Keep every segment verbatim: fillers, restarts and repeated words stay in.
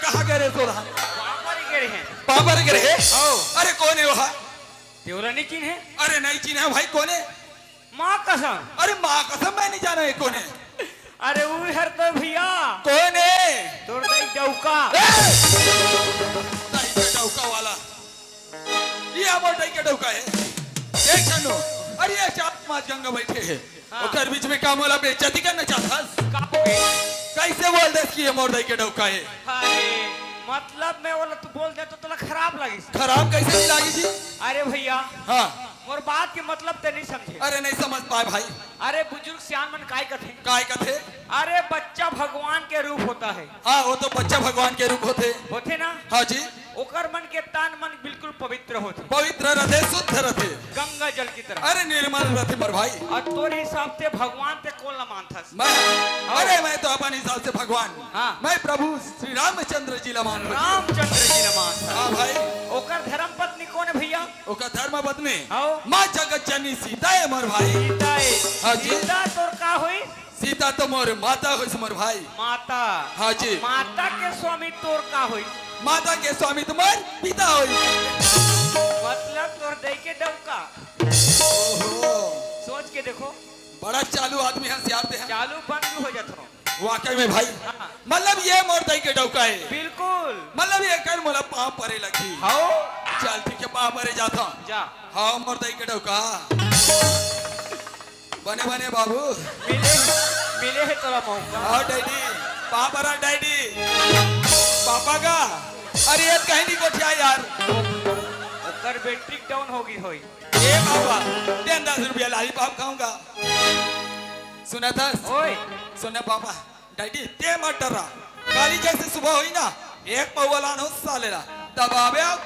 कहाँ गे रहे सोला? पाँव परे गे रहे। पाँव परे गे रहे? हव। अरे कोन हे ओहा? तेवला नहीं चिन्हे? अरे नहीं चिन्हे भाई, कोन हे? माँ कसम। अरे माँ कसम, मैं नहीं जाना हे कोन हे। अरे उ हर तो भैया। कोन हे? तोर दाई डौका। ए! दाई के डौका वाला। ये हमर दाई के डौका हे। देख छन्नू, अरे ये चार पाँच गंगा बैठे हे। हाँ। ओकर बीच में का मोला बेइज्जती करना चाहत हस? का हो गए? कैसे बोल देस कि ये मोर दाई के डौका हे? अरे, मतलब में ओला तू बोल दे तो तोला खराब लगिस। खराब कैसे नहीं लागी जी? अरे भैया, हाँ। मोर बात के मतलब ते नहीं समझे। अरे नहीं समझ पाए भाई। अरे बुजुर्ग सियान मन काय कथे? काय कथे? अरे बच्चा भगवान के रूप होता है। हाँ, वो तो बच्चा भगवान के रूप होथे। होथे ना? हाँ जी। ओकर मन के तन मन बिल्कुल पवित्र होथे। पवित्र रथे, शुद्ध रथे। गंगा जल की तरह। अरे निर्मल रथे मोर भाई। अउ तोर हिसाब से भगवान ते कोन ला मानथस? मैं? हाँ। अरे मैं तो अपन हिसाब से भगवान। हाँ। मैं प्रभु श्री रामचंद्र जी ला मान रहे। रामचंद्र जी ला मानथस। हाँ भाई। ओकर धर्म पत्नी कोन हे भैया? ओकर धर्म पत्नी? हाँ। माँ जगत जननी सीता हे मोर भाई। सीता हे। हाँ जी। सीता तोर का होइस? सीता तो मोर माता होइस मोर भाई। माता। हाँ जी। माता के स्वामी तोर का होइस? माता के स्वामी तो मोर पिता होइस। मतलब तोर दाई के डौका। ओहो। सोच के देखो। बड़ा चालू आदमी हे, सियारते हे। चालू बंद हो जात हो। वाकई में भाई। हाँ। मतलब ये मोर दाई के डौका हे। बिल्कुल। मतलब ये कर मोला पाँव परे लगही। हाँ। चल ठीक हे, पाँव परे जात हो। जा। हाँ, मोर दाई के डौका। बने बने बाबू। मिले, मिले हे तोला मौका। हाँ डैडी, पापा रा डैडी, पापा का। अरे ये कहीं नहीं गोठिया यार। ओकर battery down होगी होई। ए बाबा, तें दस रुपया lollipop खाऊंगा। सुनथस? ओए। सुन पापा। डैडी, तें मत डरा। काली जैसे सुबह होही ना, एक पौवा लान हो साले ला। तब आबे अब।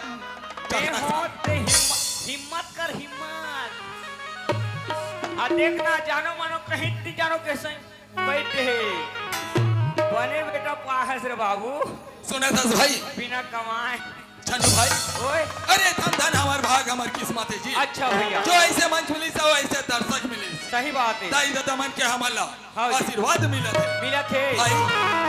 तें हो, तें हिम्मत, हिम्मत कर, हिम्मत। आ देख ना, जानो मानो कहीं नहीं जानो कैसे बैठे हे। बने बेटा पाहस रे बाबू। सुनथस भाई? बिना कमाए। छन्नू भाई। ओए। अरे धन धन हमर भाग, हमर किस्मत हे जी। अच्छा भैया। जो ऐसे मंच मिलिस, वो ऐसे दर्शक मिलिस। सही बात हे। दाई ददा मन के हमन ला हाँ जी। आशीर्वाद मिलत हे। मिलत हे। भाई,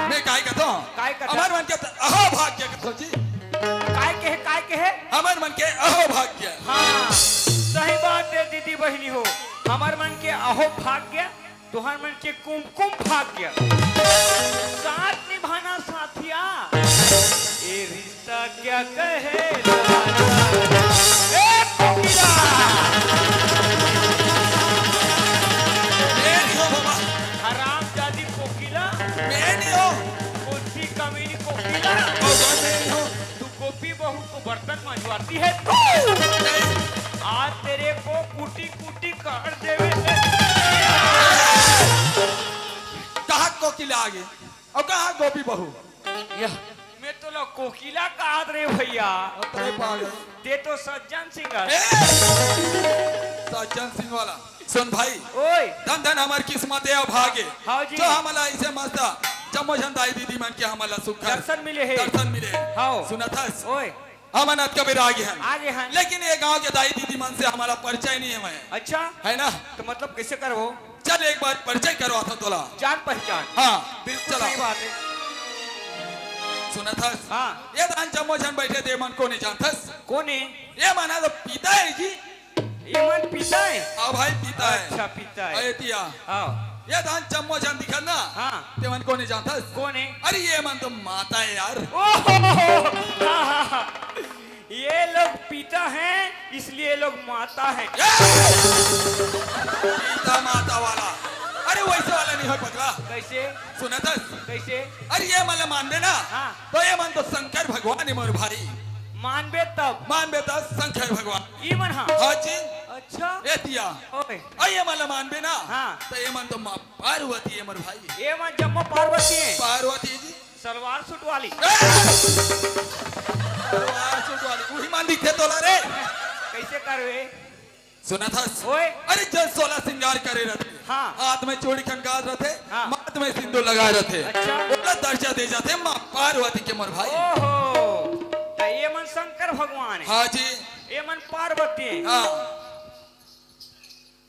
मैं काय कथों? काय कथों? हमर मन के त-, अहो भाग्य कथों जी। काय कहे, काय कहे? हमर मन के अहो भाग्य। हाँ, सही बात हे दीदी बहिनी हो। हमर मन के अहो भाग्य, तुहर मन के कुमकुम भाग्य। साथ निभाना साथिया। ए रिश्ता क्या कहे? ए कोकिला। ए नहीं हो बाबा। हरामजादी कोकिला। मैं नहीं हो। कुत्ती कमीनी कोकिला। भगवान मैं नहीं हो। तू गोपी बहू को बर्तन मंजवाती है तू। नहीं। आज तेरे को कूटी कूटी कर देवे। कहाँ कोकिला आगे? अउ कहाँ गोपी बहू? यह। मैं तोला कोकिला कहत रे भैया। अरे पागल। तें तो सज्जन सिंह हस। ए! सज्जन सिंह वाला। सुन भाई। ओए। धन धन हमर किस्मत हे अभागे। हाँ जी। जो हमला ऐसे मस्त जम्मो झन दाई दीदी मन के हमला सुख दर्शन मिले हे। दर्शन मिले हे। हाँ। सुनथस? ओए। हमन अतका बेर आगे हन। आगे हन। लेकिन ये गांव के दाई दीदी मन से हमला परिचय नहीं हे। अच्छा। हे ना? तो मतलब कैसे करबो? चल एक बार परिचय करवाथों तोला। जान पहचान। हाँ, बिल्कुल चला। सही बात हे। सुनथस? हाँ। ये दान जम्मो झन बैठे हे, ये मन कोन हे जानथस? कोन हे? ये मन तो पिता हे जी। ये मन पिता हे? हाँ भाई, पिता हे। अच्छा, पिता हे। अरे तिया। हाँ। ये दान जम्मो झन दिखत ना? हाँ। ते मन कोन हे जानथस? कोन हे? अरे ये मन तो माता हे यार। ओहो! हाँ, हाँ, हाँ। ये लोग पिता हैं, इसलिए ये लोग माता हैं। ए! पिता माता वाला। अरे वैसे वाला नहीं हो पगला। कैसे? सुनथस? कैसे? अरे ये मन ला मानबे ना? हाँ। तो ये मन तो शंकर भगवान हे मोर भाई। मानबे तब? मानबे तब शंकर भगवान। ई मन हाँ। हाँ जी। अच्छा। ए तिया। ओए। अरे ये मन ला मानबे ना? हाँ। तो ये मन तो माँ पार्वती हे मोर भाई। ये मन जम्मो पार्वती हे। पार्वती जी। सलवार सूट वाली। ए! सलवार सूट वाली, उही मन दिखथे तोला रे। कैसे करबे? सुनथस? ओए। अरे, जो सोलह सिंगार करे रथे। हाँ। हाथ में चूड़ी खनकात रथे, हाँ। माथ में सिंदूर लगाए रथे। अच्छा। ओला दर्जा दे जाथे माँ पार्वती के मोर भाई। ओहो, त ये मन शंकर भगवान हे। हाँ जी। ये मन पार्वती हे। हाँ।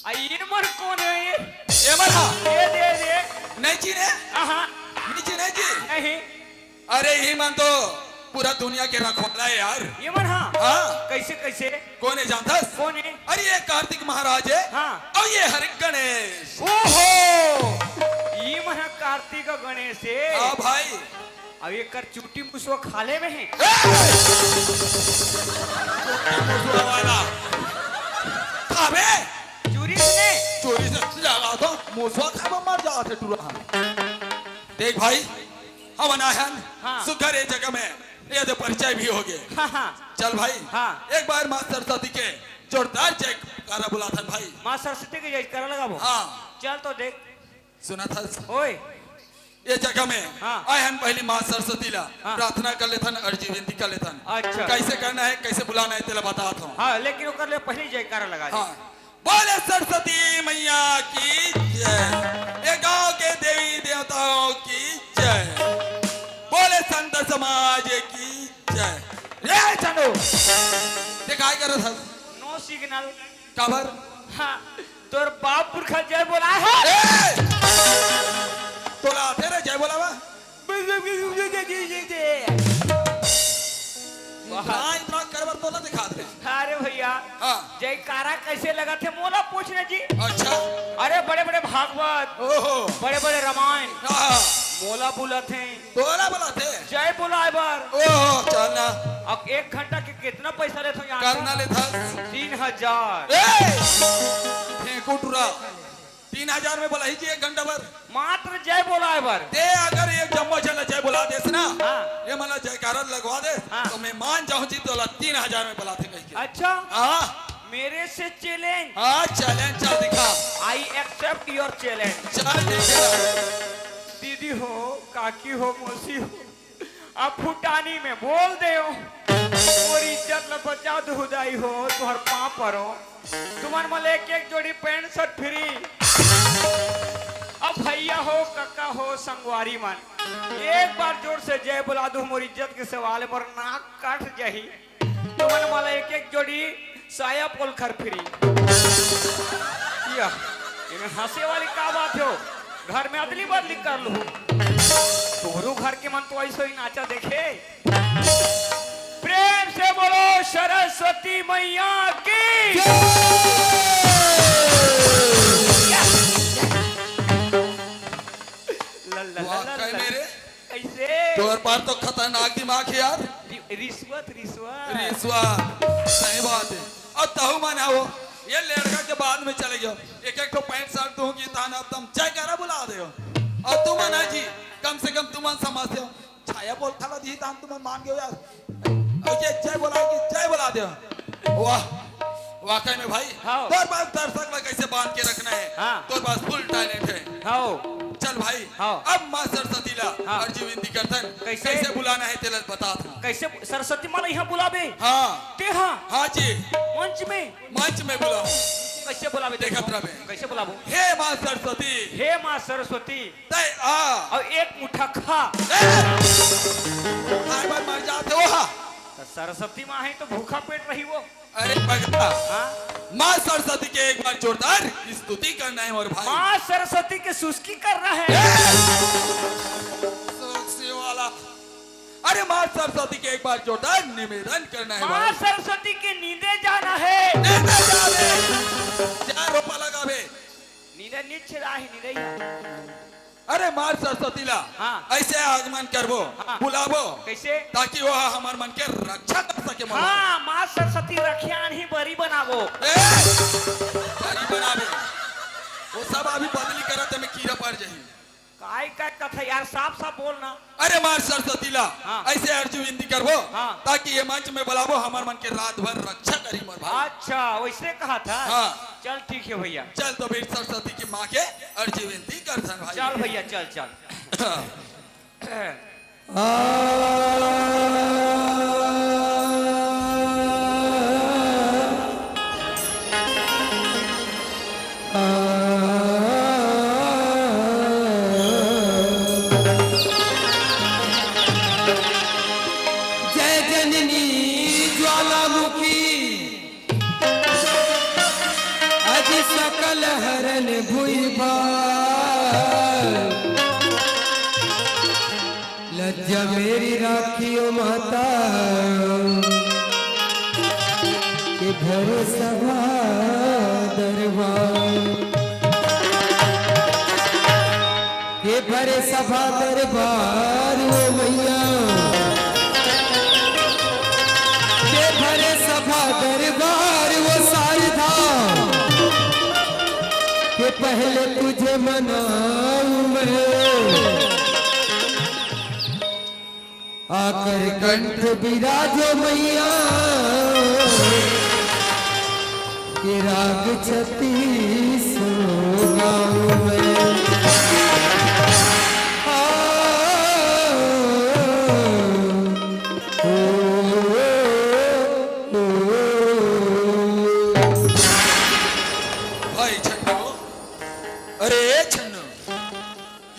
आ, ये मन कोन हे ये? ये मन हा? ये दे दे। नहीं चिन्हे? आहा। नहीं चिन्हे जी? नहीं। अरे, ये मन तो पूरा दुनिया के रखवाला है यार। ये मन, हाँ। हाँ। कैसे, कैसे? कोन हे जानथस? कोन हे? अरे, ये कार्तिक महाराज हे। हाँ। अउ ये हरे गणेश। ओहो! ये मन ह कार्तिक अउ गणेश हे। हाँ भाई। अउ एकर चूटी मुसवा खाले में हे। ए! चूटी मुसवा वाला। खाबे? चूरी से? चूरी से लगा तो मुसवा खाबे, मर जाथे टूरा। देख भाई, हमन आए हन, हाँ। सुघर ए जगह में, ये तो परिचय भी हो गए। हाँ, हाँ। चल भाई, हाँ। एक बार माँ सरस्वती के जोरदार जयकारा बुलाथन भाई। माँ सरस्वती के जयकारा लगाबो। हाँ। चल तो देख। सुनथस? ओए। ये जगह में हाँ। आए हन, पहली माँ सरस्वती ला हाँ। प्रार्थना कर लेथन, अर्जी विनती कर लेथन। अच्छा। कैसे करना है, कैसे बुलाना है, तेला बतात हूँ। हाँ, लेकिन ओकर ले पहली जयकारा लगा दे। हाँ। बोले सरस्वती मैया की जय, ये गांव के देवी देवताओं की जय, बोले संत समाज की जय। रे चलो, ते काय करत हस? No signal। काबर? हाँ, तोर बाप पुरखा जय बोलाए हे। ए! तोला आथे रे जय बोलावा? वाह। इतना, इतना करबर तोला दिखात रे। अरे भैया, हाँ। जयकारा कैसे लगत हे, मोला पूछ ना जी। अच्छा। अरे बड़े बड़े भागवत, ओहो। बड़े बड़े रामायण, हाँ। मोला बुलत हे। तोला बुलाथे? जय बोलाए बर। ओहो, चल ना। अब एक घंटा के कितना पैसा लेथो यहाँ करना का? लेथस? तीन हजार। ए! फेंकू टुरा। तीन हजार में बलाही जी एक घंटा बर। मात्र जय बोलाए बर। ते अगर एक जम्मो झन ला जय बोला देस ना, हाँ। ये मन ला जयकारा लगवा देस, हाँ। तो मैं मान जाहूँ जी तोला तीन हजार में बलाथे कहिके। अच्छा? हाँ। मेरे से challenge। हाँ, challenge चल दिखा। I accept your challenge। चल दिखा। दीदी हो, काकी हो, मौसी हो, अब फुटानी में बोल देव, मोर इज्जत ल बचा दू दाई हो, तुहर पाँव परो। तुमन मोला एक एक जोड़ी pant shirt free। अब भैया हो, कका हो, संगवारी मन, एक बार जोर से जय बुला दू, मोर इज्जत के सवाल, मोर नाक कट जाही। तुमन मोला एक एक जोड़ी साया पोलखर free। या, एमे हंसे वाली का बात हो? घर में अदली बदली कर लूं। तोहरो घर के मन तो ऐसो ही नाचा देखे। प्रेम से बोलो सरस्वती मैया की। ला, ला, ला, वाह, ला, कहे ला। मेरे? कैसे? तोर पार तो खतरनाक दिमाग है यार। रि-, रिश्वत, रिश्वत। रिश्वत, सही बात है। अब तहु मन हो, ये लड़का के बाद में चले गयो। एक एक ठो pant shirt दूंगी, तान अब तुम जयकारा बुला दे हो। और तुम ना जी, कम से कम तुम समझते हो, छाया बोल खाला दी, तान तुम मान गयो यार। और ये जय बोला कि जय बोला दे हो। वाह, वाकई में भाई, हाँ। तोर पास दर्शक ला कैसे बांध के रखना है, हाँ। तोर पास full talent है। हाँ। चल भाई, हाँ। अब माँ सरस्वती ला हाँ। अर्जी विनती करथन, कैसे? कैसे बुलाना है तेला बता था। कैसे सरस्वती माँ ला यहाँ बुलाबे? हाँ। ते हाँ? हाँ जी। मंच में? मंच में बुलाओ। कैसे बुलाबे देखत देखो? रहबे। कैसे बुलाबो? हे माँ सरस्वती। हे माँ सरस्वती। तय आ। और एक मुट्ठा खा। ए! हर बार मर जाते हो हा। तो सरस्वती माँ है तो भूखा पेट रही वो। अरे पगला, हाँ? माँ सरस्वती के एक बार जोरदार स्तुति करना है मोर भाई। माँ सरस्वती के सुस्की करना है। ए! सुस्की वाला। अरे माँ सरस्वती के एक बार जोरदार निवेदन करना है माँ भाई। सरस्वती के नींदे जाना है। नींदे जावे। जा रोपा लगावे। नींदे नीचे राही नींदे ही। अरे माँ सरस्वती ला हाँ। ऐसे आगमन करबो, हाँ। बुलाबो, कैसे? ताकि वो हमर मन के रक्षा कर सके, मन हाँ, माँ सरस्वती रखियान ही बरी बनाबो। ए, बरी बनाबो। वो सब अभी बदली करत में कीड़ा पड़ जाही। काय काय कथा यार, साफ साफ बोलना। अरे माँ सरस्वती ला हाँ। ऐसे अर्जी विनती करबो, हाँ। ताकि ये मंच में बुलाबो, हमर मन के रात भर रक्षा करी मोर भाई। अच्छा, वैसे कहा था। हाँ। चल ठीक है भैया। चल तो फिर सरस्वती की माँ के अर्जी विनती करथन भाई। चल भैया, चल, चल। जय जननी ज्वालामुखी। अजी सकल हरन भुइबा। लज्जा मेरी राखियो माता, के भरे सभा दरबार, के भरे सभा दरबार, ओ मैया, के भरे सभा दरबार, ओ शारदा, के पहले तुझे मनाऊं मैं। आकर कंठ बिराजो मैया, के राग छत्तीस गाऊं मैं। आ, ओ, ओ, ओ। भाई छन्नू, अरे छन्नू,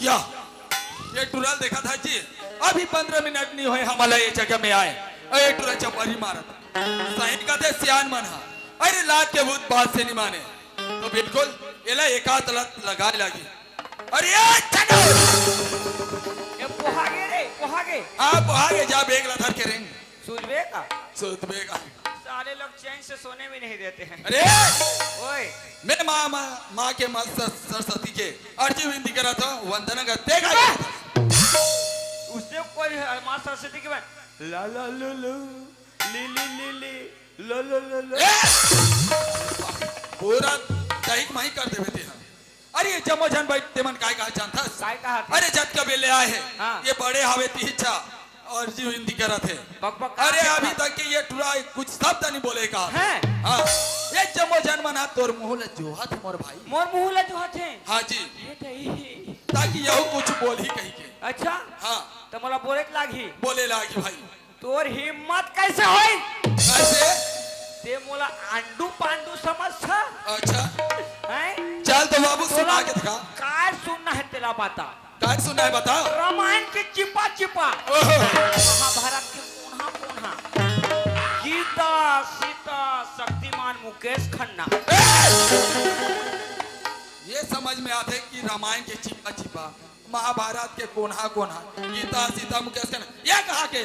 या, ये टुरा ल देखत हस जी, अभी पंद्रह मिनट नइ होय हमला ये जगह में आए, अउ ये टुरा चपरी मारत। सही कथे सियान मन ह, अरे लात के भूत बात से नइ माने, तो बिल्कुल एला एकात लत लगाए लागी। अरे ए छन्नू! ए पोहा गे रे, पोहा गे। हाँ, पोहा गे, जा बेग ला धर के रेंग। सुतबे का? सुतबे का? साले लोग चैन से सोने भी नहीं देते हैं। अरे! ओए! मैं माँ, माँ, माँ के माँ सर-, सरस्वती के अर्जी विनती करा था, वंदना करते का? उसने कोई माँ सरस्वती की बन-, ला ला लू लू, ली ली ली ली, लो लो लो लो। ए! पूरा दही माही कर देवे ते हम। अरे, ये जम्मो झन बइठ, तेमन काय कहा जानथस? काय कहा थे? अरे, जतका बेर ले आए हे, हाँ। ये बड़े हावे तिही चा, अर्जी विनती करत हे। बक बक अरे, कहा अभी थे? तक के ये टुरा कुछ शब्द नहीं बोले कहा थे। हैं? हाँ। ये जम्मो झन मन हा तोर मुंह ल जोहत हे, मोर भाई। मोर मुंह ल जोहत हे? हाँ जी। ये दही। ताकि यहू कुछ बोलही कहिके। अच्छा? हाँ। त मोला बोले के लागही? बोले लागी भाई। तोर हिम्मत कैसे होई? कैसे? ते मोला आंडू पांडू समझ था? अच्छा। हैं? चल तो बाबू तोला सुना के दिखा। काय सुनना है तेला बता। काय सुनना है बता। रामायण के चिपा चिपा। ओहो। महाभारत के कोन्हा कोन्हा। गीता, सीता, शक्तिमान, मुकेश खन्ना। ए! ये समझ में आथे कि रामायण के चिपा चिपा। महाभारत के कोन्हा कोन्हा, गीता, सीता, मुकेश खन्ना, ये कहा के?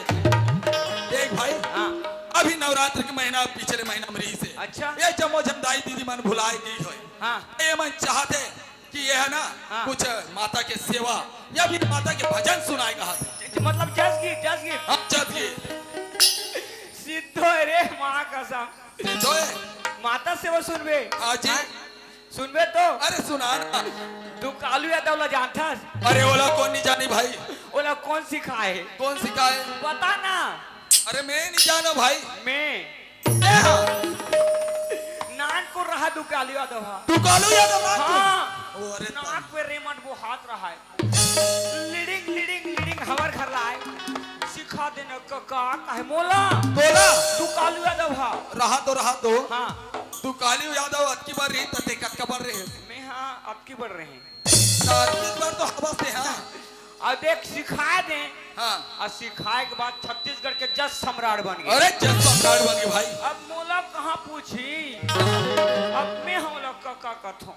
देख भाई, हाँ। अभी नवरात्र के महीना पिछले महीना में रहिस हे। अच्छा। ये जम्मो झन दाई दीदी मन भुलाए गई होय। हाँ। ये मन चाहत हे कि ये है ना, हाँ। कुछ माता के सेवा या फिर माता के भजन सुनाए कहा थे। मतलब जस गीत, जस गीत। हाँ, जस गीत। सिद्धो रे माँ कसम। सिद्धो है। माता सेवा सुनबे। हाँ जी। हाँ। सुनबे तो? अरे सुना ना। दुकालू यादव ला जानथस? अरे ओला कोन नहीं जानी भाई? ओला कोन सिखाए हे? कोन सिखाए? बता ना। अरे मैं नहीं जानो भाई। मैं। ए हाँ। नानकुन रहा दुकालू यादव हा। दुकालू यादव नानकुन? हाँ। ओ अरे नाक पे रेमंड वो हाथ रहा है। लिडिंग, लिडिंग, लिडिंग हमर घर ला आए। सिखा देना कका, काहे मोला? तोला? दुकालू यादव हा। रहा तो, रहा तो। हाँ। दुकालू यादव अतकी बार रही, त ते कतका बार रहे? मैं हाँ, अतकी बार रहे। छत्तीसगढ़ तो हवस ते, हाँ। अब देख, सिखा दे। हाँ। और सिखाए के बाद छत्तीसगढ़ के जस सम्राट बन गए। अरे, जस सम्राट बन गए भाई। अब मोला कहाँ पूछी? अब मैं हम लोग का, का कथों?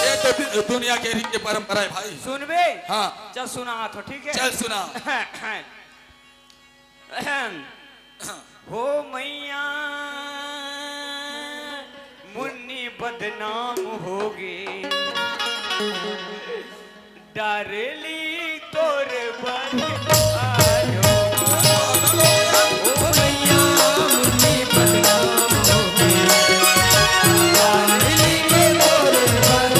ये तो दु-, दुनिया के रीति परंपरा है भाई। सुनबे? हाँ। चल सुना तो, ठीक है? चल सुना। हो मैया, मुन्नी बदनाम होगे। डार्लिंग तोर बर आयो। ओ भैया, मुन्नी बदनाम हो गई। डार्लिंग तोर बर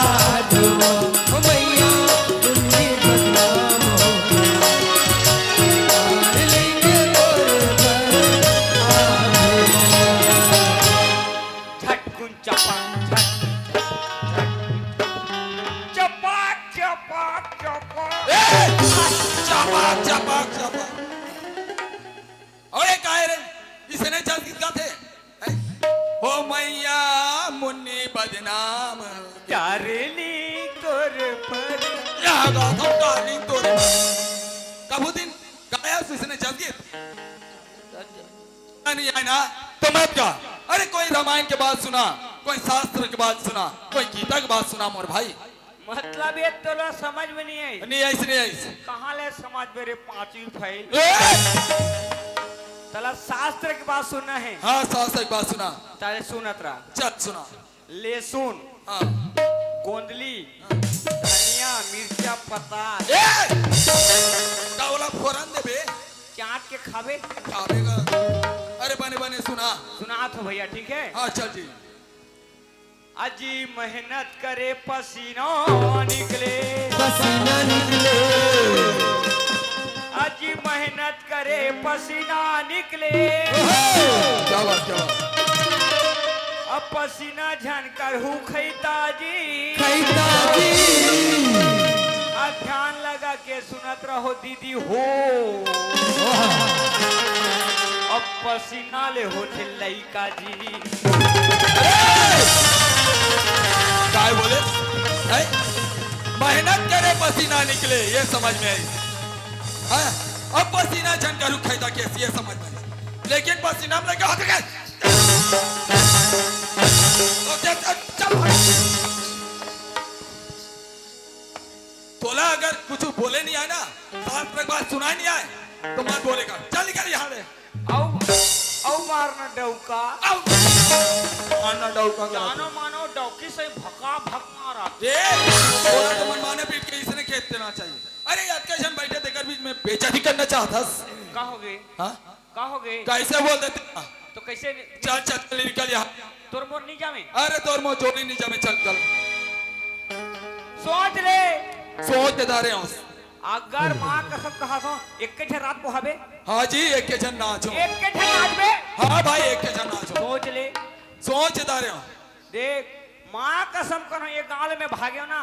आयो। ओ भैया, मुन्नी बदनाम हो गई। डार्लिंग तोर बर आयो। झटकुन चपाक, झट, झटकुन चपाक, चपाक, चपाक। ए! चपाक, चपाक, चपाक। अरे काय रे? इसने चल गीत गाथे? हैं? ओ मैया मुन्नी बदनाम। डार्लिंग तोर पर। या गाथों डार्लिंग तोर पर। कभू दिन गाया इसने चल गीत? नहीं आए ना, तो मत गा। अरे, कोई रामायण के बात सुना, कोई शास्त्र के बात सुना, कोई गीता के बात सुना, मोर भाई। मतलब ये तोला समझ में नहीं आई? नहीं आइस, नहीं आइस। कहाँ ले समझ में रे, पांचवी फेल। ए! तोला शास्त्र के बात सुनना है। हाँ, शास्त्र के बात सुना। ताले सुनत रहा। चल सुना। लहसुन, हाँ। गोंदली, हाँ। धनिया, मिर्चा, पत्ता। ए! का ओला फोरन देबे? चाट के खाबे। खाबे का? अरे बने बने सुना। सुनात हो भैया, ठीक है? हाँ, चल जी। अजी मेहनत करे पसीना निकले। पसीना निकले। अजी मेहनत करे पसीना निकले। ओहो! क्या बात, क्या बात। अब पसीना झन करहू खैता जी। खैता जी। अब ध्यान लगा के सुनत रहो दीदी हो। ओहो! अब पसीना ले होथे लइका जी। अरे! काय बोले? हैं? मेहनत करे पसीना निकले, ये समझ में आई। हाँ? अब पसीना झन करहू खैता केस, ये समझ में आई। लेकिन पसीना में लगे हाथ के। तो क्या, चल, चल। तोला अगर कुछ बोले नहीं आए ना, शास्त्र के बात सुनाए नहीं आए, तो मत बोलेगा। चल निकल यहाँ ले। अउ, अउ मारना डौका। अउ मारना डौका का। जानो मानो डौकी से भका भक मारा। ए, बोला तो मनमाने पीट के इसने खेत देना चाहिए। अरे, अतका झन बैठे तेकर बीच में बेइज्जती करना चाहत हस। का हो गए? हाँ? का हो गए? कैसे बोल देते? तो कैसे नि-, चल, चल, चल, निकल यहाँ। तोर मोर नहीं जामे। अरे, तोर मोर जोड़ी नहीं जामे, चल, चल। सोच ले। सोच के दारे हूँ। अगर माँ कसम कहा तो एक के झन रात को हबे। हाँ जी, एक के झन नाचो। एक के झन नाचबे। हाँ भाई, एक के झन नाचो। सोच ले। सोच दारे हो। देख, माँ कसम करो, ये गांव में भाग्यो ना,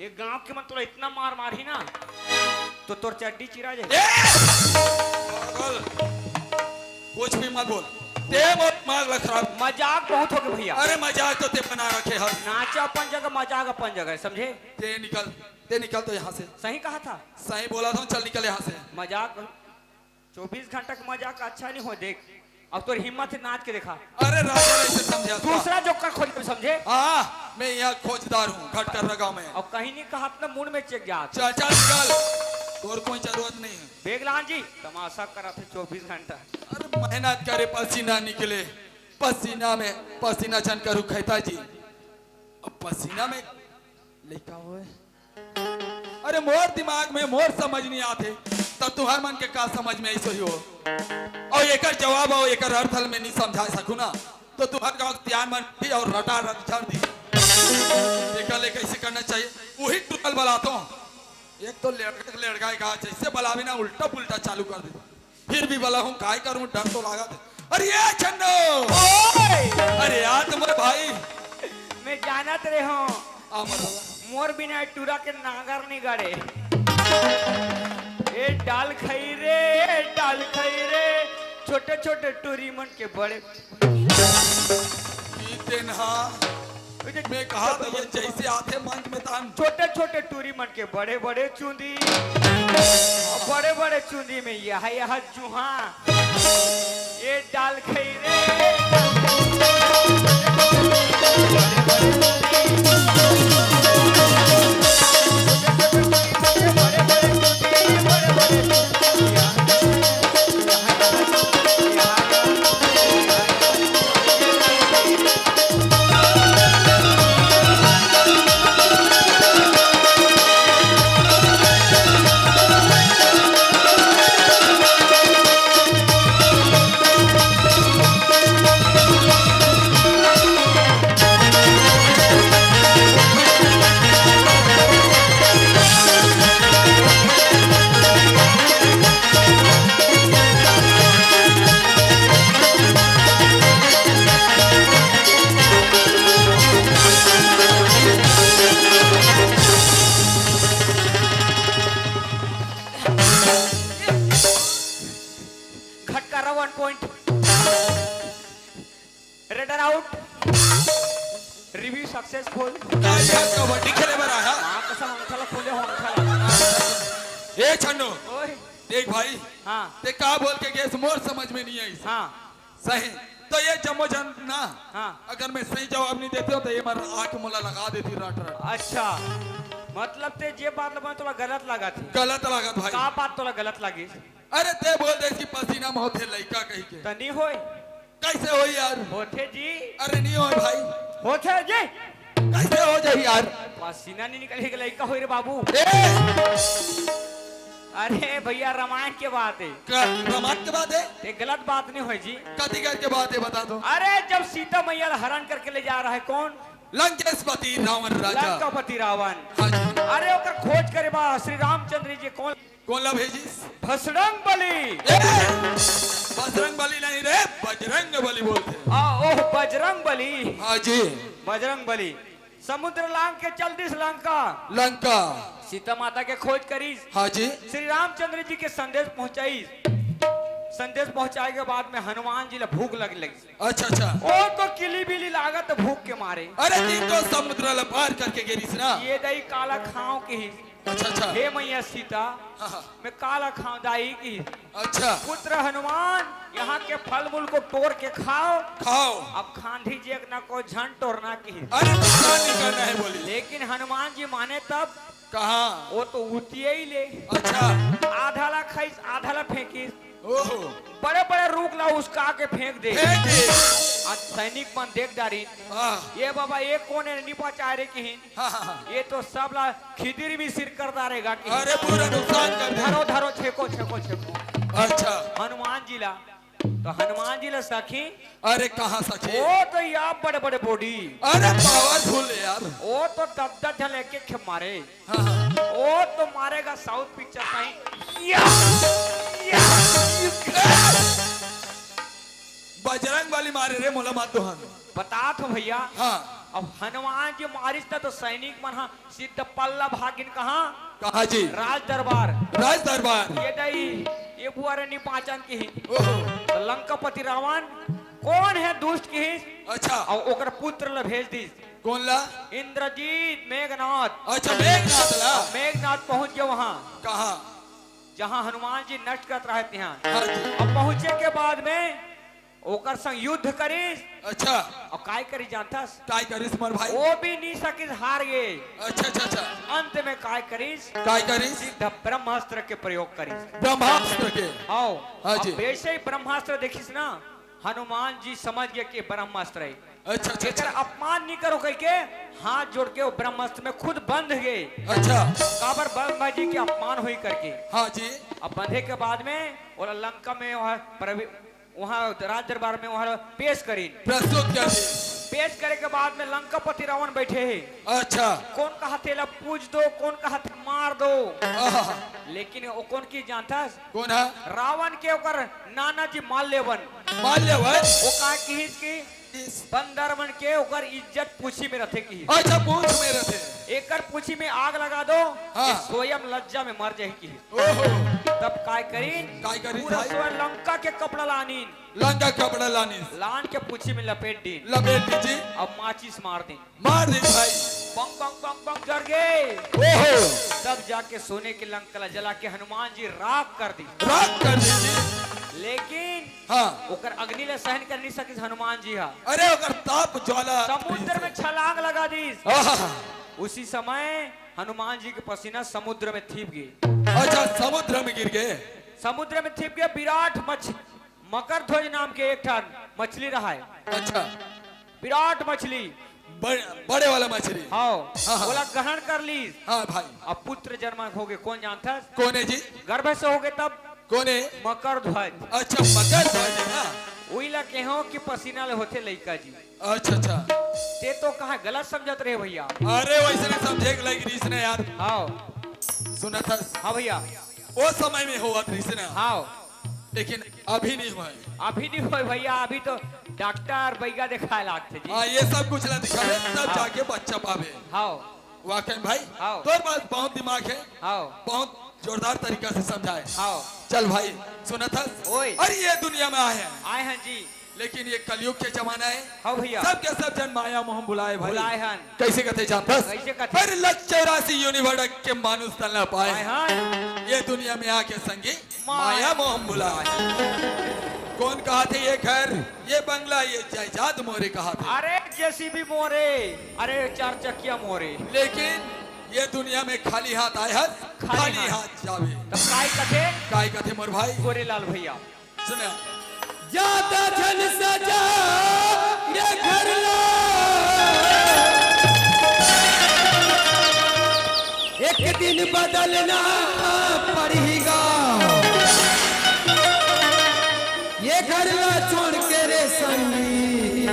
ये गांव के मन तोला इतना मार मारही ना, तो तोर चड्डी चिरा जाए। ए! पागल, कुछ भी मत बोल। ते मोर दिमाग ला खराब। मजाक बहुत हो गया भैया। अरे मजाक तो ते बना रखे हस। नाचा अपन जगह, मजाक अपन जगह, समझे? ते निकल, ते निकल तो यहाँ से। सही कहा था। सही बोला था, चल निकल यहाँ से। मजाक, चौबीस घंटा का मजाक अच्छा नहीं हो। देख, अब तोर हिम्मत है, नाच के देखा। अरे राजा, ऐसे समझा था। दूसरा जोकर खोज के समझे। हाँ, मैं यहाँ खोजदार हूँ, घटकर्रा गाँव में। और कहीं नहीं कहा अपना मूड में चेक जा। चल, चल, निकल। तोर कोई जरूरत नहीं है। बेगलान जी, तमाशा करा थे चौबीस घंटा। अरे मेहनत करे, पसीना निकले, पसीना में, पसीना झन करहू खैता जी। अब पसीना में लइका होए। अरे मोर दिमाग में मोर समझ नहीं आथे, तब तुहर मन के का समझ में ऐसे ही हो। और एकर जवाब और एकर अर्थ ल मैं नहीं समझा सकूँ ना, तो तुहर गाँव के तियान मन भी और रटा रट झाड़ दी। एकर ले कैसे करना चाहिए, वही टूटल बलातो। एक तो लड़का, लड़का का जैसे बलावे ना, उल्टा पुल्टा चालू कर दे। फिर भी बलाहूँ, काय करूँ, डर तो लागत है। अरे ये छन्नो! ओए! अरे यार, तुम्हारे भाई। मैं जानत रहे हूँ। आ, बता। मोर बिना टूरा के नागर नहीं गड़े। ए डाल खई रे, ए डाल खई रे, छोटे छोटे टूरी मन के बड़े। ई तेनहा। मैं कहा था, ये जैसे आथे मंच में तान। छोटे छोटे टूरी मन के बड़े बड़े चूंदी, बड़े बड़े चूंदी में यह यह जुहा, ये डाल खई रे। घटकारा one point. Raider out. Review successful. का ये कबड्डी खेले बर आया? माँ कसम, अंगठा ला खोले हो, अंगठा ला। ए छन्नू, ओए। देख भाई, हाँ। ते का बोल के गेस मोर समझ में नहीं आई। हाँ। सही। तो ये जम्मो झन ना, हाँ। अगर मैं सही जवाब नहीं देते हो तो ये मर आके मोला लगा देती रट रट। अच्छा। मतलब ते जे बात ल बने तोला गलत लागत हे। गलत लागत भाई। का बात तोला गलत लागिस? अरे ते बोल दे कि पसीना में होथे लइका कहि के। त नी होय। कैसे होय यार? होथे जी। अरे नी होय भाई। होथे जी। कैसे हो जाही यार? पसीना नी निकलही के लइका होय रे बाबू। ए! अरे भैया, रामायण के बात हे। का रामायण के बात हे? ये गलत बात नी होय जी। कति करके बात हे बता तो। अरे जब सीता मैया ला हरण करके ले जा रहा है कौन? लंकेशपति रावण राजा। लंकापति रावण। हाँ जी। अरे ओकर खोज करे बा श्री रामचंद्र जी कौन? कौन ला भेजिस? बजरंग बली। ए! बजरंग बली नहीं रे, बजरंग बली बोलथे। आ, ओह, बजरंग बली। हाँ जी। बजरंग बली। समुद्र लांघ के चल दिस लंका। लंका। सीता माता के खोज करिस। हाँ जी। श्री रामचंद्र जी के संदेश पहुंचाइस। संदेश पहुंचाए के बाद में हनुमान जी ला भूख लग लगिस। अच्छा, अच्छा। ओ तो किली बिली लागत भूख के मारे। अरे, दिन तो समुद्र ला पार करके गे रिहिस ना। ये दई काला खांव किहिस। अच्छा, अच्छा। हे मैया सीता, हाँ, हाँ। मैं काला खांव दाई किहिस। अच्छा। पुत्र हनुमान, यहाँ के फल मूल को तोड़ के खाओ। खाओ। अब खांधी जेक ना को झन टोरना किहिस। अरे, नुकसान नहीं करना है बोली। लेकिन हनुमान जी माने तब कहाँ? वो तो उतिये ही ले। अच्छा। आधा ला खाइस, आधा ला फेंकिस। ओहो। बड़े-बड़े रूख ला उसका के फेंक दे। फेंक दे। आज सैनिक मन देख डारिन। हाँ। ये बाबा, ये कोन हे, नी बचाय रे किहिन। हाँ, हाँ, हाँ। ये तो सब ला खिदिर बिसिर कर डारेगा किहिन। अरे, पूरा नुकसान कर दे। धरो, धरो, छेको, छेको, छेको। अच्छा। हनुमान जी ला, तो हनुमान जी ला सखी। अरे, कहाँ सखी? वो तो या बड़े-बड़े body। अरे, powerful हे यार। वो तो दस दस झन एक एक खेप मारे। हाँ, हाँ। वो तो मारेगा South picture साई। या, या। बजरंग बली मारे रे, मोला मत दोहन। बतात हों भैया। हाँ। अब हनुमान जी मारिस त तो सैनिक मन हा सीधा पल्ला भागिन कहाँ? कहाँ जी? राज दरबार। राज दरबार। ये दई, ये बुआ रे नी बांचन किहिन। ओहो। तो लंकापति रावण कोन हे दुष्ट किहिस? अच्छा। अउ ओकर पुत्र ला भेज दिस। कोन ला? इंद्रजीत, मेघनाथ। अच्छा, मेघनाथ ला। मेघनाथ पहुंच गे वहां। कहाँ? जहां हनुमान जी नष्ट करत रहे तिहां। हाँ जी। अब पहुंचे के बाद में ओकर संग युद्ध करिस। अच्छा। अउ काय करिस जानथस? काय करिस मोर भाई? वो भी नी सकिस, हार गे। अच्छा, अच्छा, अच्छा। अंत में काय करिस? काय करिस? सीधा ब्रह्मास्त्र के प्रयोग करिस। ब्रह्मास्त्र के? हव। हाँ जी। अब वैसे ही ब्रह्मास्त्र देखिस ना, हनुमान जी समझ गे कि ब्रह्मास्त्र हे। अच्छा, अच्छा, एकर अच्छा। अपमान नी करो कहिके हाथ जोड़ के वो ब्रह्मास्त्र में खुद बंध गे। अच्छा। काबर ब्रह्मा जी के अपमान होई करके। हाँ जी। अब बंधे के बाद में ओला लंका में वहाँ प्रवे-, वहाँ राज दरबार में वहाँ पेश करिन। प्रस्तुत कर दी। पेश करे के बाद में लंकापति रावण बैठे हे। अच्छा। कोन कहाथे ला पूछ दो, कोन कहाथे मार दो। आहा। लेकिन वो कोन किहिस जानथस? कोन हा? रावण के ओकर नाना जी माल्यवन। माल्यवन? वो का किहिस कि इस बंदर मन के ओकर इज्जत पूछी में रथे किहिस। अच्छा, पूछ में रथे। एकर पूछी में आग लगा दो, हाँ। ये स्वयं लज्जा में मर जाही किहिस। ओहो। तब काय करिन? काय करिन पूरा भाई? स्वयं लंका के कपड़ा लानिन। लंका के कपड़ा लानिस। लान के पूछी में लपेट दीन। लपेट दीन जी। अब माचिस मार दीन। मार दीन भाई। बंग, बंग, बंग, बंग जर गे। ओहो। तब जाके सोने के लंका ला जला के हनुमान जी राख कर दीन। राख कर दीन जी। लेकिन हाँ। ओकर अग्नि ला सहन कर नहीं सकिस हनुमान जी हा। अरे ओकर ताप ज्वाला समुद्र में छलांग लगा दीस। आहा। उसी समय हनुमान जी के पसीना समुद्र में थिप गे। अच्छा, समुद्र में गिर गे। समुद्र में थिप गे। विराट मछ-, मकर ध्वज नाम के एक ठन मछली रहाय। अच्छा। विराट मछली। बड़-, बड़े वाला मछली। हाँ। हाँ, हाँ। ओला ग्रहण कर लीस। हाँ भाई। अब पुत्र जन्म होगे, कोन जानथस? कोन हे जी? गर्भ से होगे तब। कोन हे? मकर ध्वज। अच्छा, मकर ध्वज हे ना? उही ला केहो कि पसीना ले होथे लइका जी। अच्छा, अच्छा। ते तो कहाँ गलत समझत रहे भैया। अरे वैसे नहीं समझे के लग रहीस ना यार। हाँ। सुनत हस? हाँ भैया। ओ समय में होवत रहीस ना। हाँ। लेकिन अभी नहीं होय। अभी नहीं होय भैया, अभी तो डॉक्टर बैगा देखाए लागथे जी। हाँ, ये सब कुछ ला दिखावे, तब हाँ। जाके बच्चा पावे। हाँ। वाकई में भाई, हाँ। तोर पास बहुत दिमाग हे, हाँ। बहुत जोरदार तरीका से समझाए। हाँ। चल भाई, सुनत हस? ओए। अरे ये दुनिया में आए हन। आए हन जी। लेकिन ये कलयुग के जमाना हे। हाँ भैया। सब के सब जन माया मोह में भुलाए भाई। भुलाए हन। कैसे कथे जानत हस? कैसे कथे? अरे लच चौरासी योनि भटक के मानुष तन ला पाए। आए हन। ये दुनिया में आके संगी माया माया मोह में भुलाए। कोन कहाथे ये घर, ये बंगला, ये जायदाद मोरे कहाथे? अरे जेसीबी मोरे, अरे चार चकिया मोरे। लेकिन ये दुनिया में खाली हाथ आए हस, खाली खाली हाथ। हाथ जावे। त काय कथे? काय कथे मोर भाई? गोरेलाल भैया। सुन। जादा झन सजा ये घर ला, एक दिन बदलना पड़ही गा। ये घर ला छोड़ के रे संगी,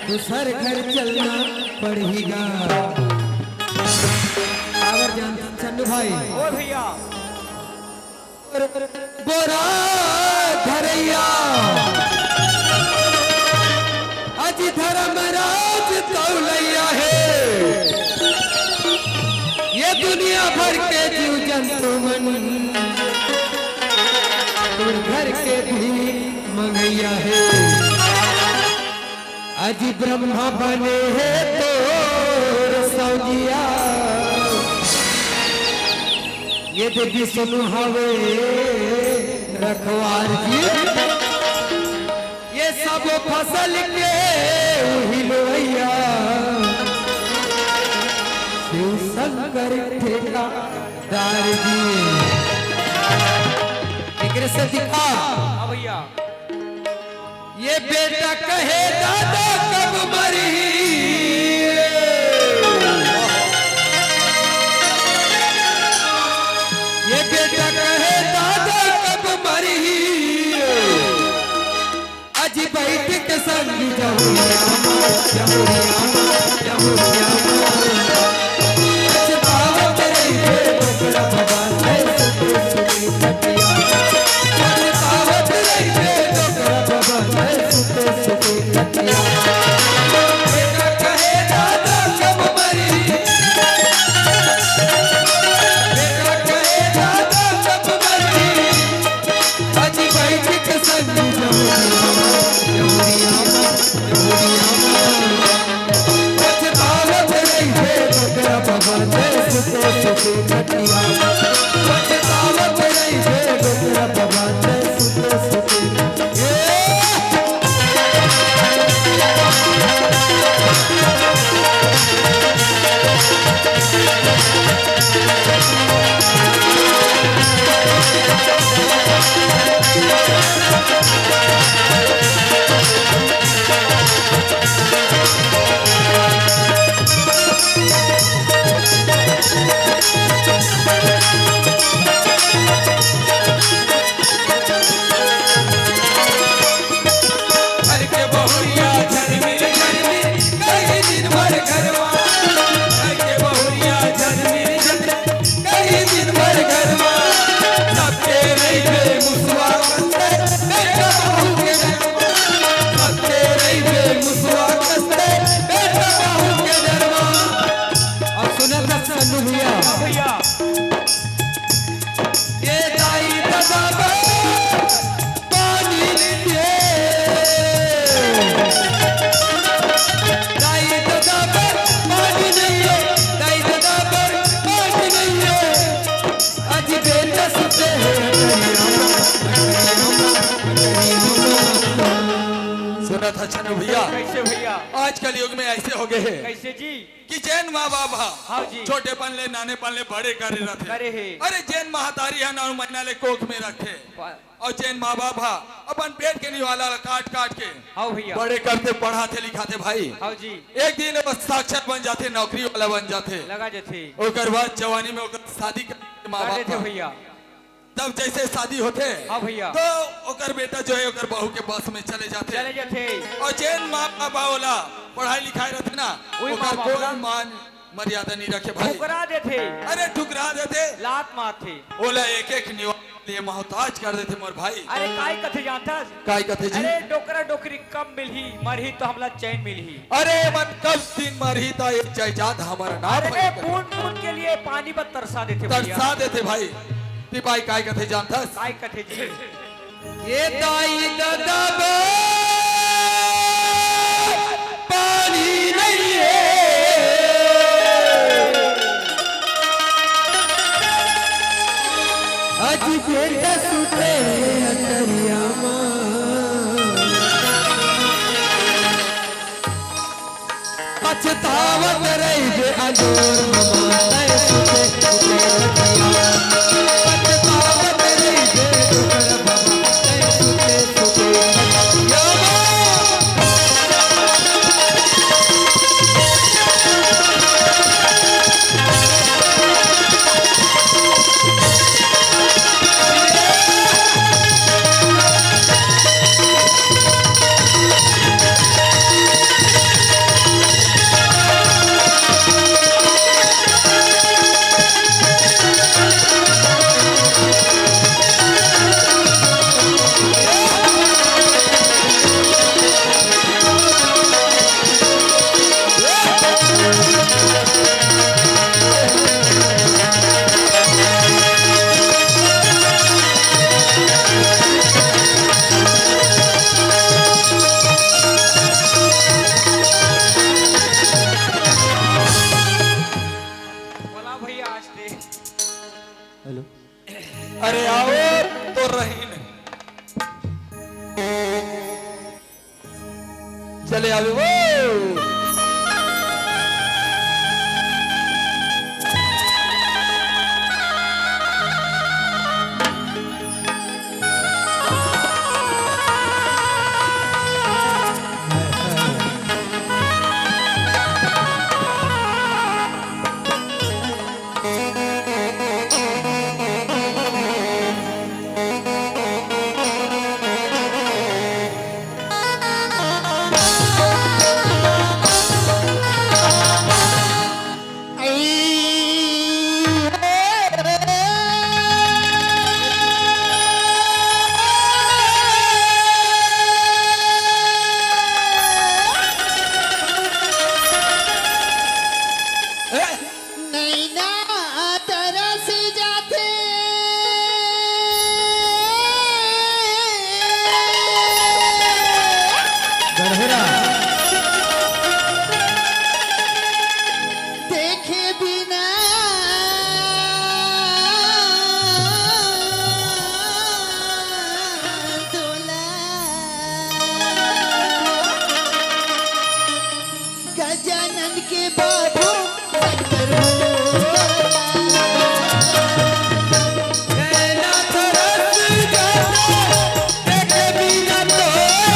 दूसर घर चलना पड़ही गा। काबर जानत हस चन्नू भाई? ओ भैया। बोरा धरैया अजी धर्मराज तौलैया हे। ये दुनिया भर के जीव जंतु मन तोर घर के भी मंगैया हे। अजी ब्रह्मा बने हे तोर सौगिया, ये दे विष्णु हवे रखवार जी। ये सब फसल के उहिलवैया शिव शंकर ठेकेदार जी। एकरे से दिखा। हाँ भैया। ये बेटा कहे दादा कब मरही, ये बेटा कहे दादा कब मरही, अजी बैठ के संग जमुनिया मा, जमुनिया मा, जमुनिया मा। पछतावत रहिबे डोकरा बाबा, सुते सुते खटिया। पछतावत रहिबे डोकरा बाबा, सुते सुते खटिया। बेटा कहे दादा कब मरही, बेटा कहे दादा कब मरही। अजी बैठ के संग जमुनिया मा, जमुनिया मा, जमुनिया मा। पछतावत रहिबे डोकरा बाबा, सुते सुते खटिया। पछतावत रहिबे डोकरा बाबा, सुते सुते। ए! घर के बहुरिया झरमिर झरमिर कही दिन भर घरवा, घर के बहुरिया झरमिर झरमिर कही दिन भर घरवा। सबके रहिबे मुसवा कस के बेटा बहू के डरवा, सबके रहिबे मुसवा कस के बेटा बहू के डरवा। अब सुना था सन्नू भैया। हाँ भैया। ये दाई ददा बर पानी नइ हे। दाई ददा बर पानी नइ हे, दाई ददा बर पानी नइ हे। अजी बेटा सुते हे अटरिया मा, अटरिया मा, अटरिया मा। सुना था चन्नू भैया? कैसे भैया? आज कलयुग में ऐसे हो गए हे। कैसे जी? कि जेन माँ बाप हा हाँ जी। छोटेपन ले, नानेपन ले बड़े करे रथे। करे हे। अरे जेन महतारी हा नौ महीना ले कोख में रखे। पा- अउ जेन माँ बाप हा अपन पेट के निवाला ला काट काट के हाँ भैया। बड़े करथे, पढ़ाथे, लिखाथे भाई। हाँ जी। एक दिन वो साक्षर बन जाथे, नौकरी वाला बन जाथे। लगा जाथे। ओकर बाद जवानी में ओकर शादी कर देथे माँ कर बाप देथे हा। भैया। तब जैसे शादी होथे, हाँ भैया। तो ओकर बेटा जो है ओकर बहू के बस में चले जाथे। चले जाथे। अउ जेन माँ बाप ओला पढ़ाई लिखाई रथे ना, वही ओकर माँ बाप कोई ला मान मर्यादा नहीं रखे भाई। ठुकरा देथे। अरे ठुकरा देथे। लात मारथे। ओला एक एक निवाला ले मोहताज कर देथे मोर भाई। अरे काय कथे जानथस? काय कथे जी? अरे डोकरा डोकरी कब मिलही, मरही तो हमला चैन मिलही। अरे मन कब दिन मरही त ये जायदाद हमर नाम अरे होही। बूंद बूंद के लिए पानी बर तरसा देथे भैया। तरसा देथे भाई। ते भाई काय कथे जानथस? काय कथे जी? ये दाई ददा बर पानी नइ हे। अजी बेटा सुते हे अटरिया मा। सतावत रहिबे अंजोर बाबा, तैं सुते सुते रतिया। सतावत रहिबे अंजोर बाबा, तैं सुते सुते रतिया। बोला भैया, आज दे। हेलो। अरे आओ तो रहीन। चले आवे वो। नैना तरस जाथे। गढ़ेरा। देखे बिना तोला। गजानन के बाबू शंकर भोला। नैना तरस जाता, देखे बिना तोला।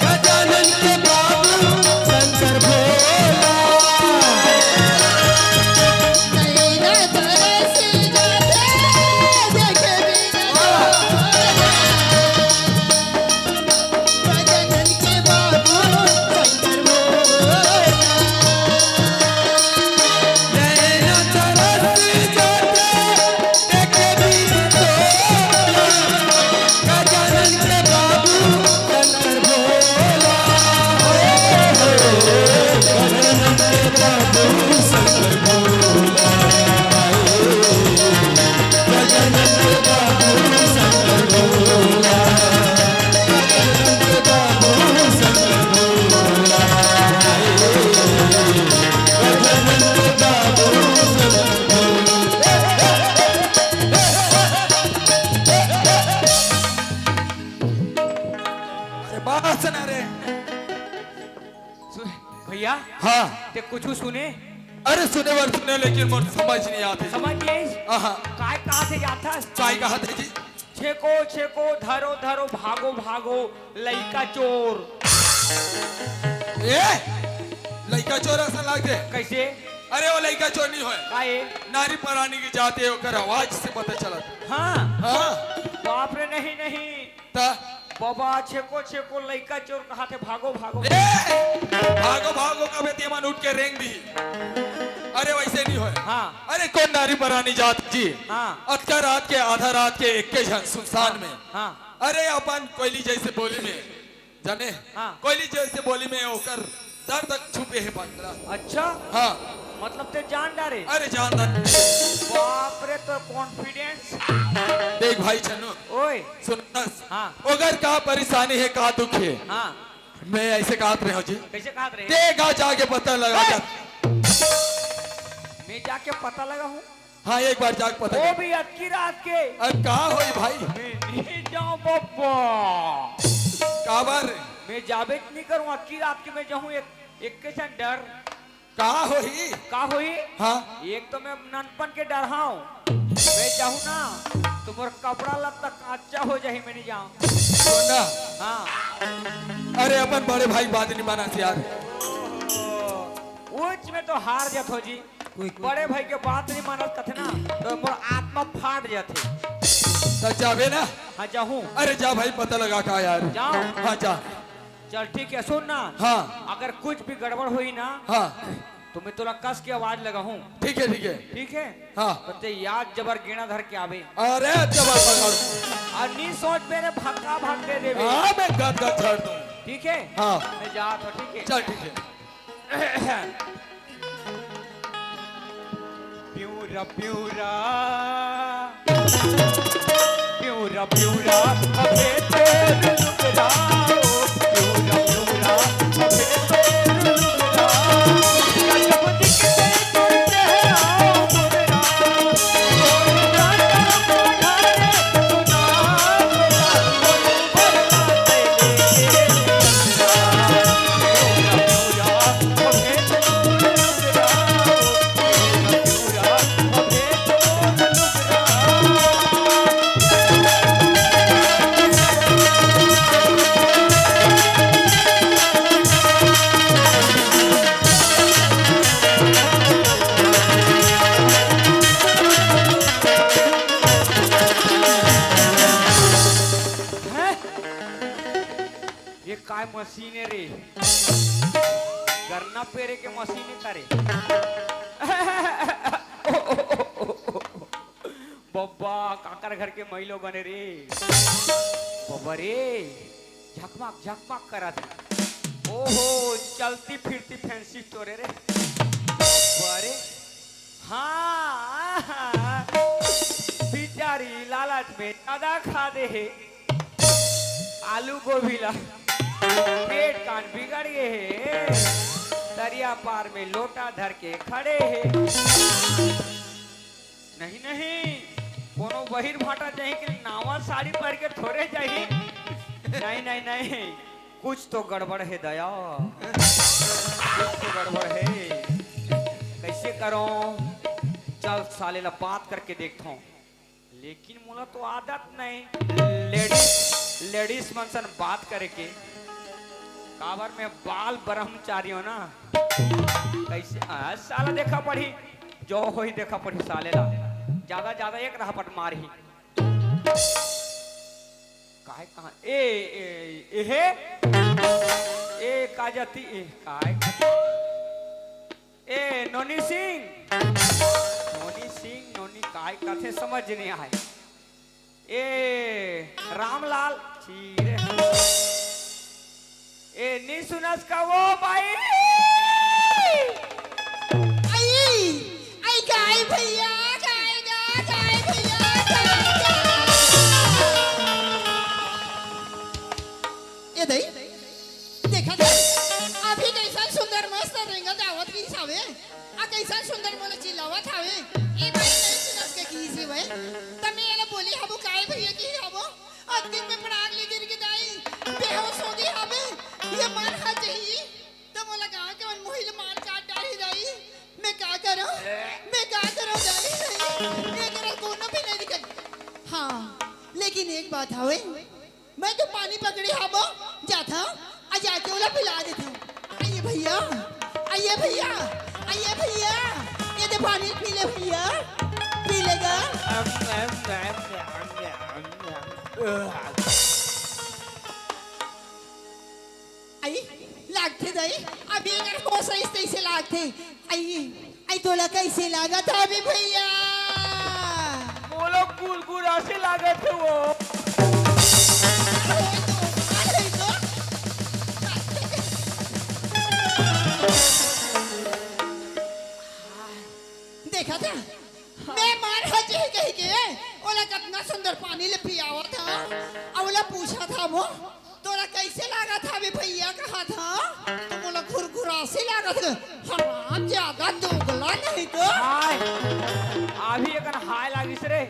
गजानन के बाबू शंकर भोला। नैना तरस जाता, देखे बिना तोला। गजानन के बाबू शंकर भोला। नैना तरस जाता, देखे बिन तोला। गजानन के बाबू शंकर भोला। गजानन के बाबू शंकर भोला। गजानन के बाबू शंकर भोला। अरे बात सुना रे। सु-, भैया। हाँ। ते कुछ सुने? अरे सुने बर सुने, लेकिन मोर समझ नहीं आते। समझ नहीं आइस? हाँ। काय कहा थे जाथस? काय कहा थे जी? छेको, छेको, धरो, धरो, भागो, भागो, लइका चोर। ए, लइका चोर असन लागथे। कैसे? अरे वो लइका चोर नहीं होय। का ए? नारी परानी के जात ए, ओकर आवाज से पता चलत। हाँ। हाँ। बाप रे, नहीं, नहीं। त? बाबा, छेको, छेको, लइका चोर कहा थे, भागो, भागो। ए, भागो, भागो, कबे ते मन उठ के रेंग दी। अरे वैसे नहीं होय। हाँ। अरे कोन नारी परानी जात जी। हाँ। अतका रात के, आधा रात के, एक के झन सुनसान हाँ, में। हाँ। अरे अपन कोयली जैसे बोली में, जाने? हाँ। कोयली जैसे बोली में ओकर दर्द छुपे हे पात्रा। अच्छा? हाँ। मतलब ते जान डारे? अरे जान डारे। बाप रे, तो confidence। देख भाई छन्नू। ओए। सुनस। हाँ। ओकर का परेशानी हे, का दुख हे? हाँ। मैं ऐसे कहत रहे हूँ जी। कैसे कहत रहे? ते गा जाके पता लगा ए! जा। मैं जाके पता लगा हूँ। हाँ, एक बार जाके पता वो कर। भी अक्की रात के। अरे का होई भाई? मैं नहीं जाऊँ बब्बा। काबर? मैं जाबे नहीं करूँ, अक्की रात के मैं जाऊँ एक एक के संग डर। का होही? का होही? हाँ। एक तो मैं ननपन के डर हूँ, मैं जाहूँ ना तो मोर कपड़ा लत्ता कच्चा हो जाही, मैं नहीं जाऊँ। सुन ना। हाँ। अरे अपन बड़े भाई बात नहीं मानस यार। उच में तो हार जात हो जी। कोई, कोई बड़े भाई के बात नहीं मानस कथे ना तो मोर आत्मा फाट जाथे। तो जाबे ना। हाँ जाहूँ। अरे जा भाई पता लगा का यार। जाओ। हाँ जा। चल ठीक है, सुन ना। हाँ। अगर कुछ भी गड़बड़ हुई ना, हाँ। तो मैं तोला कस के आवाज लगाहूँ। ठीक है, ठीक है। ठीक है। हाँ। तो ते याद जबर गेना धर के आबे। अरे जबर पकड़। और नी सोच मेरे भक्का भाग दे देबे। हाँ, मैं गद गद झाड़ दूँ। ठीक है। हाँ। मैं जात हूँ, ठीक है। चल ठीक है। प्यूरा प्यूरा, प्यूरा प्यूरा, अबे तोर लुगरा, प्यूरा प्यूरा, अबे तोर लुगरा, गजब दिखते तोर चेहरा, मुगरा, तोर ना करम पधारे, सुना, सुना, सुना, सुना, सुना, सुना, सुना, सुना, हैं? ये काय मशीन है रे? गन्ना पेरे के मशीन है का रे? बब्बा, काकर घर के मइलो बने रे। बब्बा रे, झकमक झकमक करत हे। ओहो, चलती फिरती फैंसी स्टोर है रे। बब्बा रे, हाँ, बिचारी लालच में ज्यादा खा दे हे। आलू गोभी ला पेट कान बिगड़ गे हे। दरिया पार में लोटा धर के खड़े हे। नहीं, नहीं, कोनो बहिर भाटा जाही के नावा साड़ी पहिर के थोरे जाही। नहीं, नहीं, नहीं, कुछ तो गड़बड़ हे दया, कुछ तो गड़बड़ हे। कैसे करो? चल साले ला बात करके देखथों। लेकिन मोला तो आदत नहीं लेडीज, लेडीज मन सन बात करे के, काबर मैं बाल ब्रह्मचारी हूँ ना। कैसे आ, साला देखा पड़ी, जो होही देखा पड़ी साले ला। ज्यादा ज्यादा एक रहपट मारही। काय कहाँ ए, ए, ए हे ए का जाती ए काय ए, नोनी सिंह, नोनी सिंह, नोनी काय कथे समझ नहीं आए। ए, रामलाल, छी रे। ए, नी सुनस का वो बाई? आई, आई, काय भैया, काय गा, काय भैया, काय गा। ए दई, देखा था, अभी कैसा सुंदर मस्त रेंगा दावत की सावे। आ कइसन सुंदर मोला चिल्लावत हावे, ए बाई नइ सुनस के किहिस हे वय। त मैं एला बोले हबो, "काय भैया?" किहे हबो, "अतके में पड़ाक ले गिर गे दाई, बेहोश हो गे हावे, ये मर ह जही।" त मोला गाँव के मन मोही ले मार काट डारही दाई। मैं का करंव, मैं का करंव दाई, दाई, ये करा कोनो भी नइ दिखत। हाँ, लेकिन एक बात हवे, मैं तो पानी पकड़े हवं, जाथंव, आ जाके ओला पिला देथंव। आइए भैया, आइए भैया, आइए भैया, ये दे पानी पी ले भैया, पी लेगा। आई, लागथे दाई, अभी अगर होश आइस तइसे लागथे। आई, आई तोला कइसे लागत हावे भैया? मोला गुरगुरा से लागत हे वो। अरे तो, अरे तो। देखा था, मैं मर ह जही कहिके ओला कतना सुंदर पानी ले पियावत हंव, अउ ओला पूछत हंव वो, तोला कइसे लागत हावे भैया? कहत हंव, त मोला घुरघुरासी लागत हे। हराम जादा दोगला नहीं तो। हाय, अभी एकन हाय लागिस रे।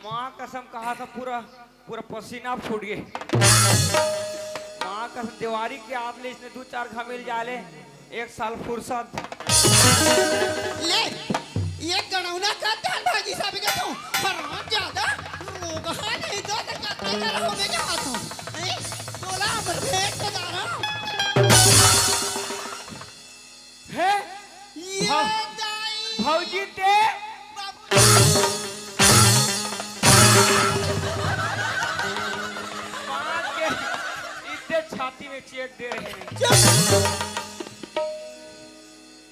माँ कसम कहत हंव, पूरा, पूरा पसीना फूट गे। माँ कसम, देवारी के आत ले इसने दू चार घमेल जाले। एक साल फुर्सत। ले, ये गणौना का ध्यान भाजी साहब के तू, हराम ज्यादा, रोगहा नहीं तो ते कत्ते कर हो में क्या हाथ हो? हैं? तोला अमर भेंट के दारा। हे? ये भौ-, दाई। भौजी ते? बाबू। मार के इतने छाती में चेट दे रहे हैं। चुप।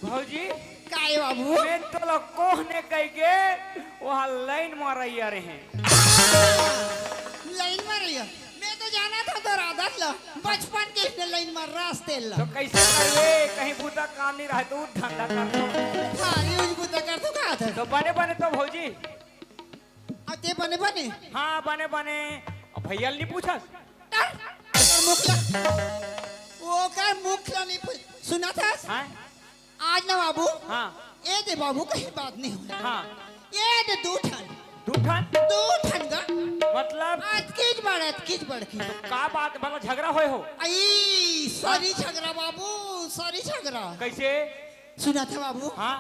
भौजी, काय बाबू? मैं तो ला कोहने कह के वहाँ लाइन मारैया रहे। लाइन मारैया? मैं तो जाना था तो आदत ला, बचपन के इसने लाइन मार रास्ते ला। तो कैसे करबे? कहीं बूता काम नहीं रहे तो उठ धंधा कर लो। हाँ, ये उठ बूता कर तो कहा था। तो बने बने तो भौजी। अब ते बने बने? हाँ, बने बने। अब भैया ल नहीं पूछस? ओकर मुख ला, ओकर मुख ला नहीं पूछ। सुना था? हाँ? आज ना बाबू, हाँ। ए दे बाबू, कहीं बात नहीं हो। हाँ। ए दे दू ठन। दू ठन? दू ठन गा। मतलब? अतकीच बड़, अतकीच बड़ की। तो का बात, मतलब झगड़ा होए हो? आई, सॉरी हाँ। झगड़ा बाबू, सॉरी झगड़ा। कैसे? सुना था बाबू? हाँ।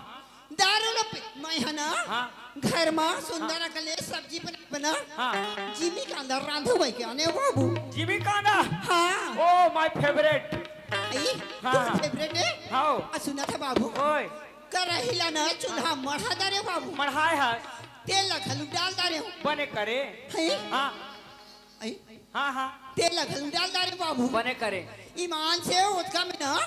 दारू लो पी, मैं है ना? हाँ। घर में सुंदर हाँ। अकले सब्जी बना, बना। हाँ। जिमी कांदा रांधो भाई के आने बाबू। जिमी कांदा? हाँ। Oh, my favourite। आई, हाँ, तू हाँ। favourite है? हाँ। आ, सुना था बाबू? ओए। करही ला ना चूल्हा मढ़ा दारे बाबू। मढ़ाए हस। तेल ला घलू डाल दारे हो। बने करे। हैं? हाँ। आई? हाँ, हाँ। तेल ला घलू डाल दारे बाबू। बने करे। ईमान से ओतका में ना,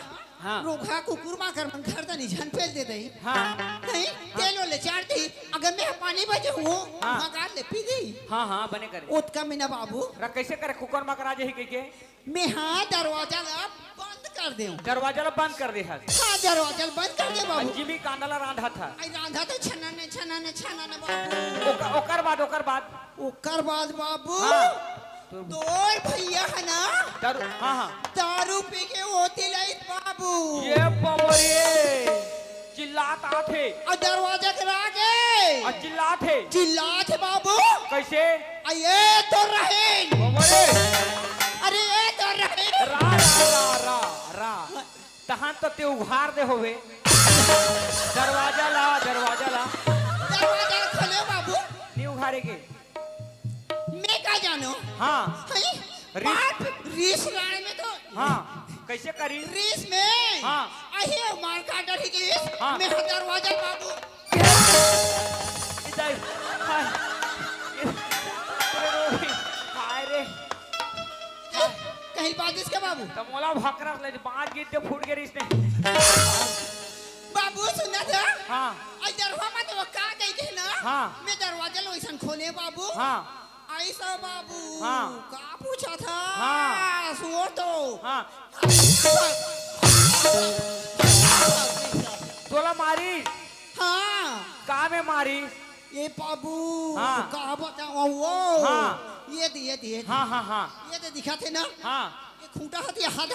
हाँ। रोगहा कुकुर माकर मन घर तनी झन पेल दे दई। हाँ। हैं? तेल ओले चार दी, अगर मैं पानी बजे हूँ, हाँ। मगार ले पी दी। हाँ, हाँ, बने करे। ओतका में ना बाबू। रा कैसे करे कुकुर माकर आ जाही कह के? मैं हाँ दरवाजा ला बंद कर देऊँ। दरवाजा ला बंद कर दे हस। हाँ, दरवाजा ला बंद कर दे बाबू। जिमी कांदा ला रांधा था। आई रांधा तो छना ने, छना ने, छना ने बाबू। ओकर, ओकर बाद, ओकर बाद। ओकर बाद बाबू। हाँ। तोर भैया है ना? दारू, हाँ, हाँ। दारू पी के ओती लइत बाबू। ये बबरिए। चिल्लात आथे। अउ दरवाजा के आगे। अउ चिल्लात हे। चिल्लात हे बाबू। कैसे? अ, ये तो रहीन। बबरे। अरे, ये तो रहीन। रा, रा, रा, रा, रा। तहान तो ते उघार दे होवे। दरवाजा ला, दरवाजा ला। दरवाजा खोले बाबू। नहीं उघारे के। मैं का जानो? हाँ। हई? रीस। बाप, रीस राय में तो हाँ, कैसे करी? रीस में हाँ। अही मार काट रही गिस, हाँ। मैं दरवाजा बाबू। इधर, हाय। हाय रे। कहीं बाजिस के बाबू? त मोला भकरा ले, बाज गिर के फूट गे रीस ने। बाबू सुना था? हाँ। अउ दरवाजा में तो का कही के ना? हाँ। मैं दरवाजा लो ऐसन खोले बाबू। हाँ। ऐसा बाबू, हाँ। का पूछा था? हाँ। सुओ तो। हाँ। तोला मारी? हाँ। का में मारी? ये बाबू, हाँ। का बताओ वो? हाँ। ये दे, ये दे, ये दे। हाँ, हाँ, हाँ। ये दे दिखा थे ना? हाँ। ये खूंटा हथिया हाथ